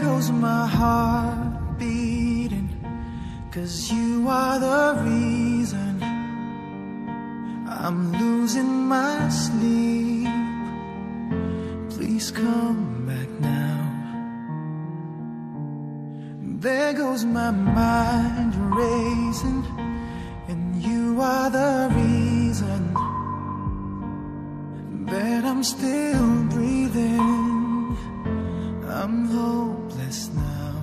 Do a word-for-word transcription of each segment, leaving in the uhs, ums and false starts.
Goes my heart beating, 'cause you are the reason I'm losing my sleep. Please come back now. There goes my mind racing, and you are the reason that I'm still breathing. I'm hopeless now.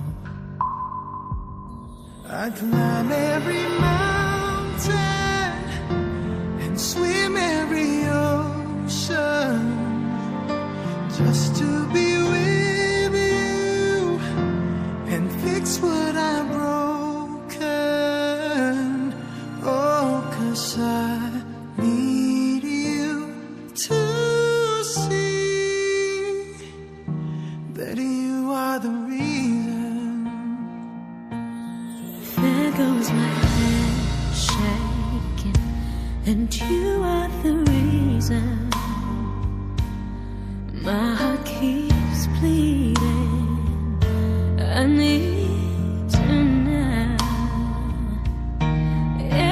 I climb every mountain and swim every ocean just to be with you and fix what I've broken. Oh, 'cause I need you to see that you are the reason. There goes my head shaking, and you are the reason. My heart keeps bleeding. I need you now.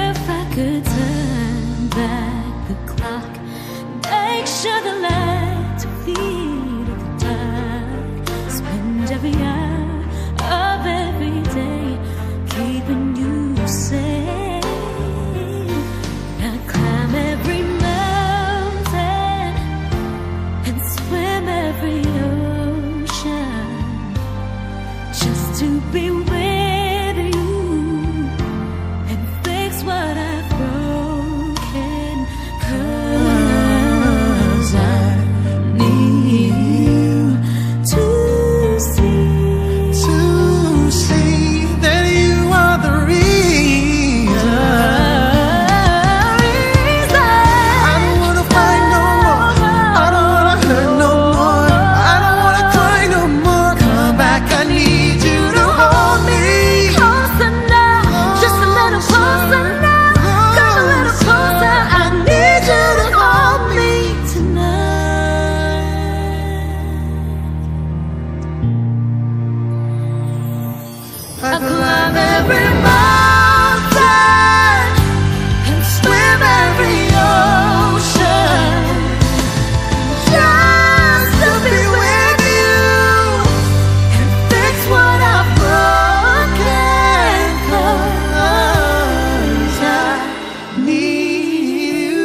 If I could turn back the clock, make sure the lights are feeding the dark. Spend every hour of every day keeping you safe. Now climb every mountain and swim every ocean just to be with you and fix what I've broken. 'Cause I need you to see, to see that you are the reason. I don't wanna fight no more. I don't wanna hurt no more. I don't wanna cry no more. Come back, I need you to hold me closer now. Just a little closer now. Come a little closer. I need you to hold me tonight. I climb every mountain and swim every ocean just to be with you and fix what I've broken. 'Cause I need you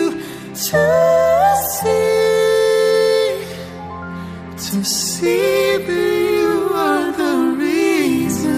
to see, to see that you are the reason.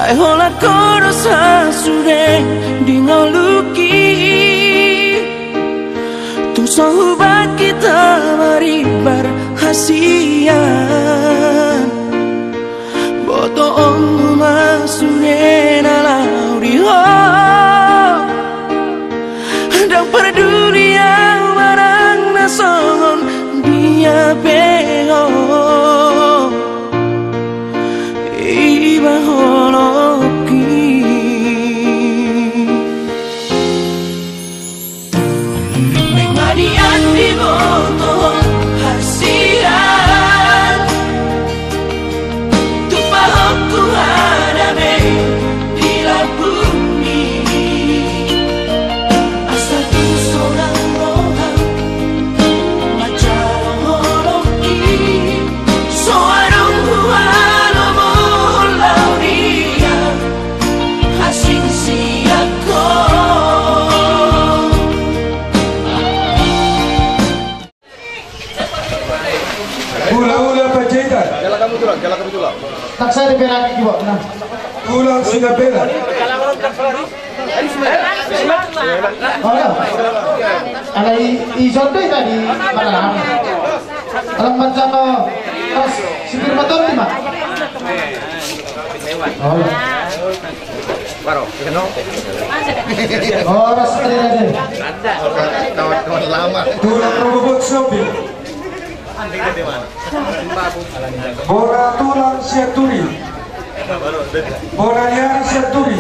Ai holan ho do sasude di ngolungki, tung so hubakit marimbar hasian. Botoonmu ma sude na laho di ho. Ndang parduli au manang na songon dia pe ho, iba holongki. Mangaliat diboto hasian, tupa ho tu hadabe di lambungmi. Asa tung sonang roham manjalo holongki, so adong hualomo laho di ho. Asing sian ho. Hula-hula Panjaitan. Jala kamu tulang, jala kamu tulang. Tak saya di Meraki juga, nah. Tulang Sinambela. Ala i, i sonde tadi mana? Alam manjama ras sipir motor di ma? Oh. Horas tadi aja. Kawan-kawan lama. Tulang Rorobot Sopi. Bona tulang Sianturi. Bona niara Sianturi.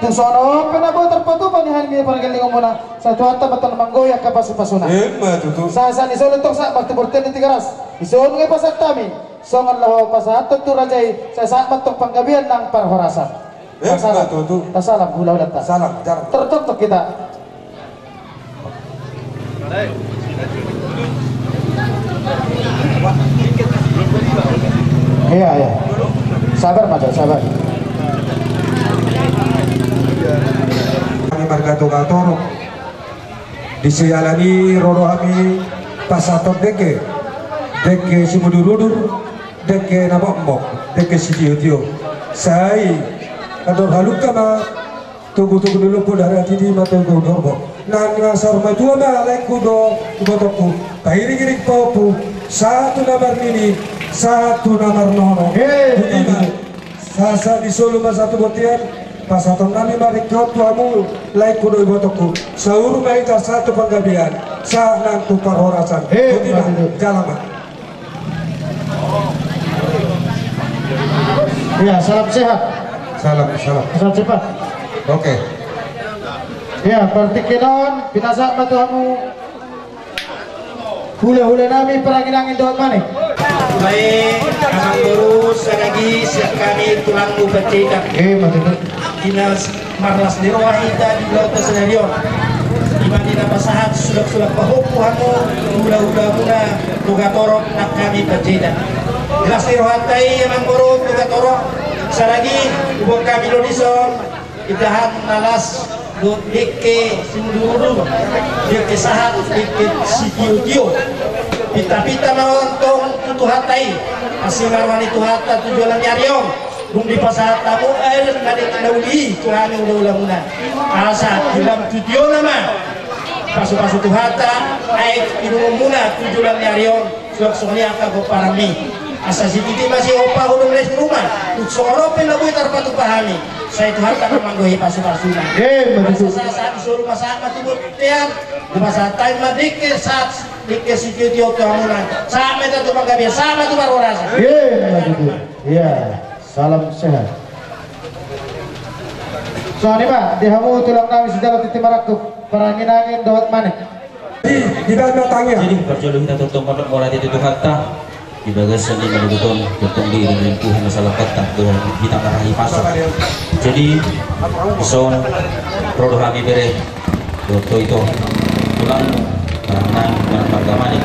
Tung songon on pe na boi tarpatupa ni hami pargellengonmuna, sai Tuhanta ma antong manggohi angka pasupasuna. Emma tutu. Sahat ni solu tong sahat ma tu bontean ni Tigaras. Dison nunga pasahat hami songon laho pasahathon tu raja i, sai sahat ma antong panggabean nang parhorasan. Emma tutu. Tasalam hulahulanta. Salam, salam. Tertoktok hita. Iya, iya. Sabar, Mas, sabar. Hami marga Togatorop. Di siala ni i ro do hami pasahathon dengke. Dengke simudurudur, dengke na mokmok, dengke sitiotio. Sai andor halumpang ma. Togutogu ni lombu na di ma togu ni horbo. Nang na saur matua ma laengku dohot ibotongku. Pairingiring pahompu, sahat tu na marnini, sahat tu na marnono. He, boti ma. Sahat ni solu ma sahat tu bontean. Pasahaton nami ma dengke on tu hamu laengku dohot ibotongku. Saur ma hita sahat tu panggabean, sahat nang tu parhorasan. He, boti ma. Jala ma. Ya, salam sehat. Salam, salam. Salam sehat. Oke. Ya, partingkian on, pinasahat ma tu hamu hulahula nami, parangin-angin dohot manik. Baik, amangboru, sadari sian hami tulangmu Panjaitan. Eh, maksudnya? Dinas marlas ni roha hita di ulaonta sadari on. Ima di na pasahat sulak-sulak pahompu hamu hulahulamuna Togatorop nang hami Panjaitan. Di las ni rohanta i amangboru Togatorop, sadari huboan hami do dison indahan na las dohot dengke simudurudur, dengke sahat, dengke sitiotio. Pintapinta ma antong tu Tuhanta i, asi ma roha ni Tuhanta tu joloan ni ari on. Dung dipasahat hamu aek na dengke na uli i tu hami hulahulamuna, asa hilam tu tiona ma pasupasu Tuhanta aek inumonmuna tu joloan ni ari on, suang songon i angka pomparanmi. Asa sititi ma sihompa hudung les rumah. Dung songon on pe na boi tarpatupa hami, sai Tuhanta ma manggohi pasupasuna. Eh, betul. Asa sahat ni solu ma sahat ma tu bontean. Dipasahat hami ma dengke sahat, dengke sitiotio tu hamuna. Sahat ma hita tu panggabean, sahat ma tu parhorasan. Eh, betul. Iya. Salam sehat. Songon i ma di hamu tulang nami sijalo tintin marangkup, parangin-angin dohot manik. Di, di bawah tangan. Jadi parjolo hita tongtong mandok mauliate tu Tuhanta di bagasan i, manogot on tongtong diiring-iring Tuhan na salapanta dohot hita marhahipason. Jadi dison ro do hami bere dohot ito, tulangmu, parangin-angin, marga manik.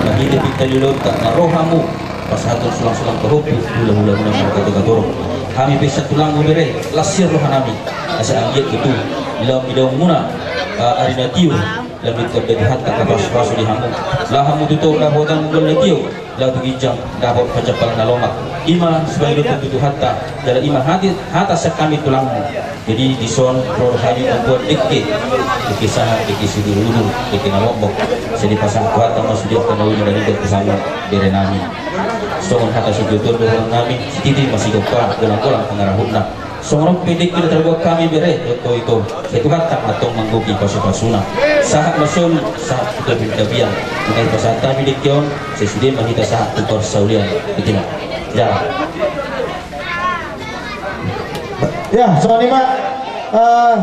Marhite pinta ni ulaonta na ro hamu pasahathon sulang-sulang pahompu hulahulamuna marga Togatorop. Hami pe sian tulangmu bere, las ni roha nami, asa anggiat tutu laho idaonmuna, eh, ari na tio, laho ditanda Tuhanta angka pasupasu di hamu. Laho hamu tu toru dapotan ginjang na tio, laho tu ginjang dapot panjampalan na lomak. Ima sibagian tu Tuhanta, jala ima hati, hata sian hami tulangmu. Jadi dison ro do hami mamboan dengke, dengke sahat, dengke simudurudur, dengke na mokmok. Sai dipasahat Tuhanta ma sude angka na uli na dengke tu hamu bere nami. Songon hata sitiotio dohonon nami, sititi ma sihompa, golang-golang pangarahutna. Songon on pe dengke na tarbuat hami bere dohot ito, sai Tuhanta ma antong manggohi pasupasuna. Sahat ma solu sahat tu panggabean. Nunga dipasahat hami dengke on, sai sude ma hita sahat tu parsaulian. Ito ma. Jala. Ya, songon i ma, eh,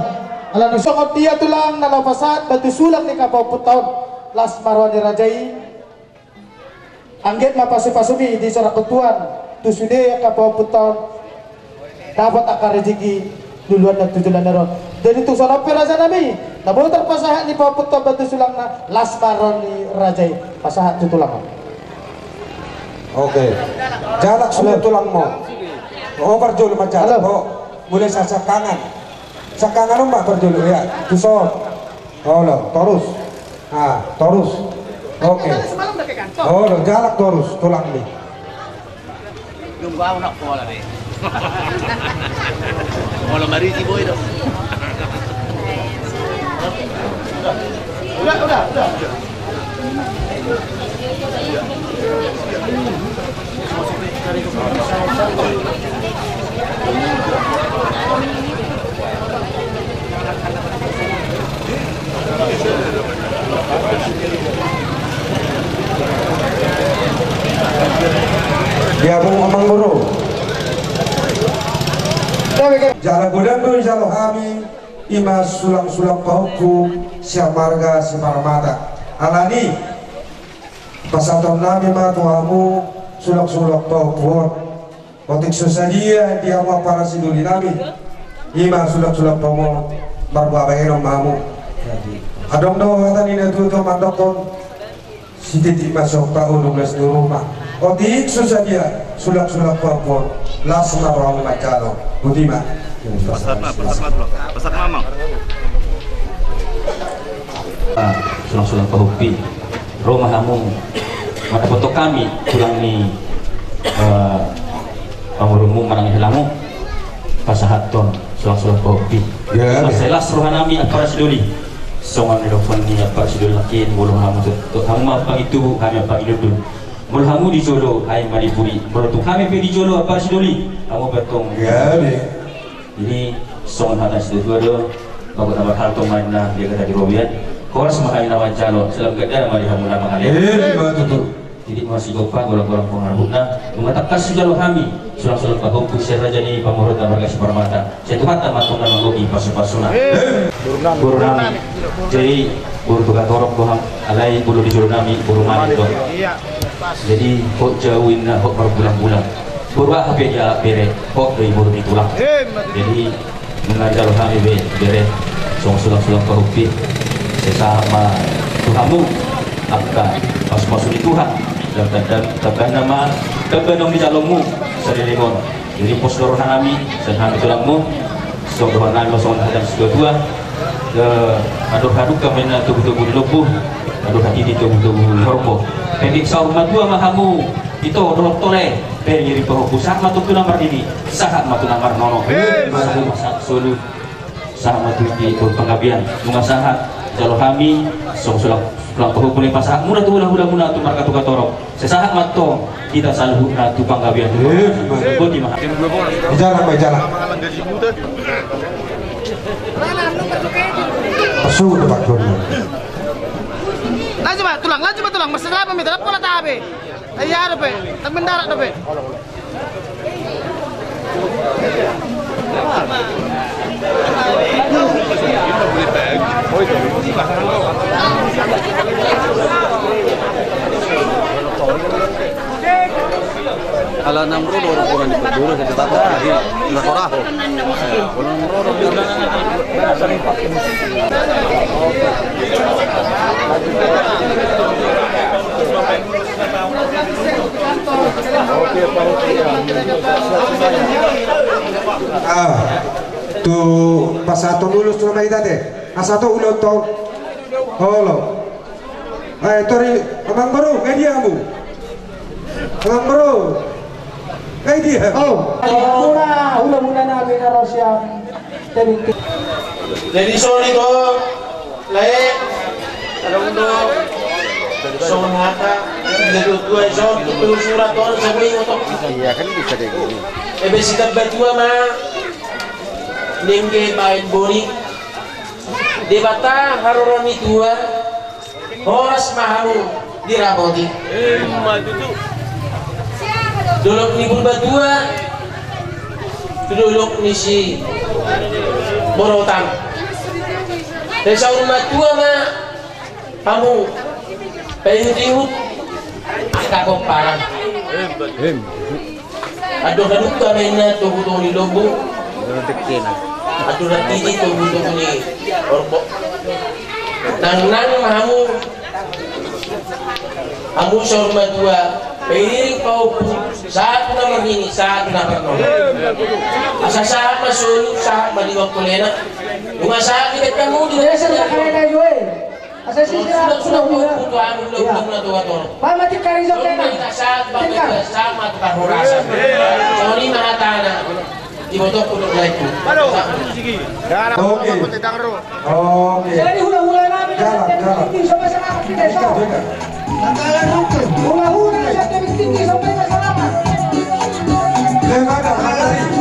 ala nunga songon dia tulang na laho pasahat batu sulang ni angka pahompunta on, las ma roha ni raja i. Anggiat ma pasupasumi disorahon Tuhan tu sude angka pahompunta on, dapot angka rejeki luluanna tu joloan ni ari on. Jadi tung songon on pe raja nami, Saboto pasahat ni pahompu on tu sulangna, las ma ro ni raja i. Pasahat tu tulang. Oke. Jalak sude tulangmu. O, parjolo ma jalak. Halo. O, mulai sian sangkangan. Sangkangan on ma parjolo, ya. Tuson. Olo, torus. Ah, torus. Oke. Olo, jalak torus tulangmi. Nunggu au nak pola deh. Pola marisi boi do. Udah, udah, udah. Di hamu amangboru. Jala godang do dijalo hami, i ma sulangsulang pahompu sian marga Siparmata. Alani i, pasahatonnami ma tu hamu sulangsulang pahompu on. Otik so sadia di hamu ampara sidolinami, i ma sulangsulang pahompu on, marbuha bahenon ma hamu. Adong do hata ni natuatua mandokkon, sititi ma so paulung las ni ruma. Otik so sadia sulangsulang pahompu on, las ma rohamu manjalo. Boti ma. Pasahat ma, pasahat ma, pasahat ma, Amang. Ah, sulangsulang pahompu. Ro ma hamu mandapothon hami tulang ni, eh, pangurungmu manang helamu, pasahathon sulangsulang pahompu. Ya, ya. Mansai las rohanami ampara sidoli. Songon nidok ni ampara sidoli nangkin, molo hamu tu, tu, hamu ma pangintubu, hami ma panginundun. Molo hamu di jolo, hami ma di pudi. Molo tung hami pe di jolo ampara sidoli, hamu pe tong. Ya, ya. Jadi songon hata ni situatua do, bagot na marhalto ma inna di angka na di robean. Horas ma hami na manjalo, salam ganda ma di hamu na mangalean. Eh, ima tutu. Jadi molo sigompa, golang-golang pangarahutna, nunga tangkas hujalo hami sulangsulang pahompu sian raja ni pamoruonta marga Siparmata. Sai Tuhanta ma tong na manggohi pasupasuna. Eh. Borunami. Jadi boru Tugatorop do hamu, alai molo di jolonami boru Manik do. Iya. Jadi hot jau inna, hot marbulan-bulan. Boru aha pe dialap bere, hot do i boru ni tulang. Jadi nunga dijalo hami be bere, songon sulangsulang pahompu. Sai sahat ma tu hamu angka pasupasu ni Tuhan. Dang tanda, tanda nama, tanda naung dijalomu saleleng on. Jadi pos do rohanami sian hami tulangmu. Songon dohononnami ma songon hata ni situatua. Eh, andor hadungka ma inna togutogu ni lombu, andor hatiti togutogu ni horbo. Pengkik saur matua ma hamu, ito dohot tole, pengiri pahompu, sahat ma tu na marnini, sahat ma tu na marnono. Sahat ma sahat solu, sahat ma tu di panggabean. Nunga sahat jalo hami songon sulangsulang pahompu, pasahatmuna tu hulahulamuna tu marga Tugatorop. Sai sahat ma tong hita saluhutna tu panggabean. Eh, boti ma. Jalan, Pak, jalan. Masuk, Pak, jalan. Laju ma tulang, laju ma tulang, masih lama minta pola tabe. Iya dope, tak mendarat dope. Ala na ro do rombongan ni Padura, sai tetap di na koraho. Ala na ro do. Ah, tu pasahaton ulos tu na ma hita te. Asa tu ulos tong. Olo. Ai, tori, amangboru, ngai dia hamu? Amangboru, ngai dia hamu? Oh, hula, hula, hula na bina rosiam. Jadi, jadi, sorry, to. Lae, adong do songon hata ni natuatua i, songon tutur surat on, sai huingot au. Iya, kan bisa kayak gini. Ebe sitambatua ma ningge baen boni. Debata haroro ni tua, horas ma hamu dirapoti. Ima tutu. Dolok ni Purbatua tu dolok ni Simorotang. Sai saur matua ma hamu paihutihut angka pomparan. Ima tutu. Andor hadungka ma inna togutogu ni lombu. Andor hadungka. Aturan titi tu untuk ni orbo. Nang nang hamu. Hamu saur matua, pairing pahompu, sahat tu na marnini, sahat tu na marnono. Asa sahat ma solu, sahat ma di waktu lena. Nunga sahat di beta mudi. Asa sisi sudah sudah sudah sudah sudah sudah sudah. Pamati kari jok kena. Sahat ma tu parhorasan. Sori ma hatana. Iboto kudu laiku. Oke. Oke. Jadi hula-hula nami. Jalan, jalan. Tinggi sampai serapat kita, so. Hula-hula sampai tinggi sampai serapat. Lewat, lewat.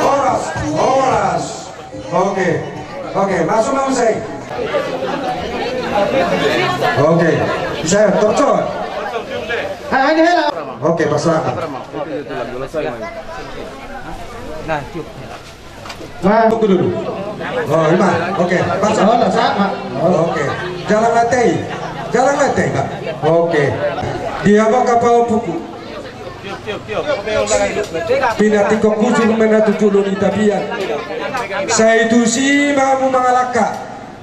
Horas, horas. Oke, oke, masuk, masuk, saya. Oke, saya, tokco. Oke, pasahat. Nah, cukup. Nah, tunggu dulu. Oh, ima. Oke, pasahat. Oh, pasahat. Oke. Jalang latei. Jalang latei, Pak. Oke. Dia mau kapal buku. Pinatikok hujur ma na tu jolo ni tapian. Sai tusi ma hamu mangalangka.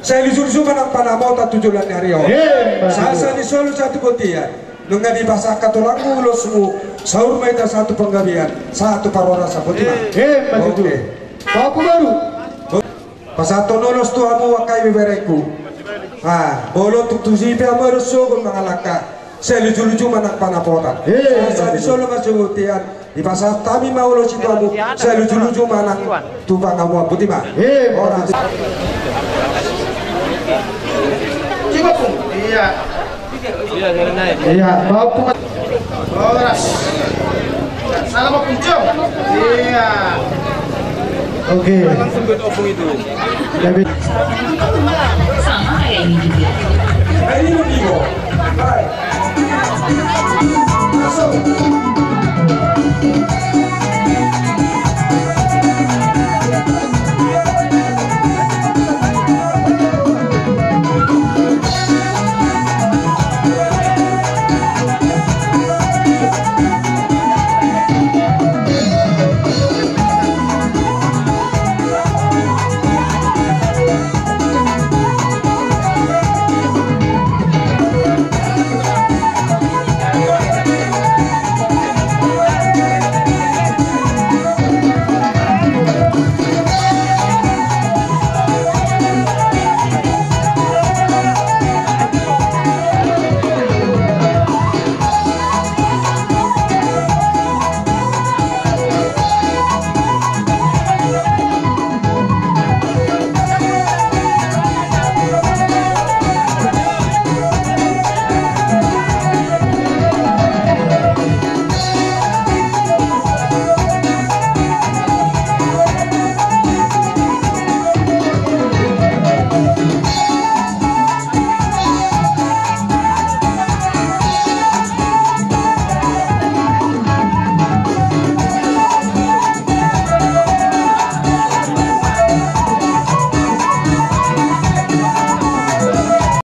Sai luju-luju ma nang panamotan tu joloan ni ari on. Sasa ni solu sahat tu bontean. Nunga dipasahat tu langit ulosmu. Saur ma hita sahat tu panggabean, sahat tu parhorasan, botima. Oke. Pasahathon ulos tu hamu angka ibeberengku. Ah, molo tung tusi pe hamu adong sogot mangalangka. Sai luju-luju ma nang panamotan. Sasa ni solu ma sahat tu bontean. Dipasahat hami ma ulos i tu hamu. Sai luju-luju ma nang tu pangamuan, botima. Horas. Iya. Iya, mau kumat. Horas. Salam, Bung Cong. Iya. Oke. Langsung ke topung itu. Jadi sama kayak ini juga. Ayo, Bimo. Hai. Masuk.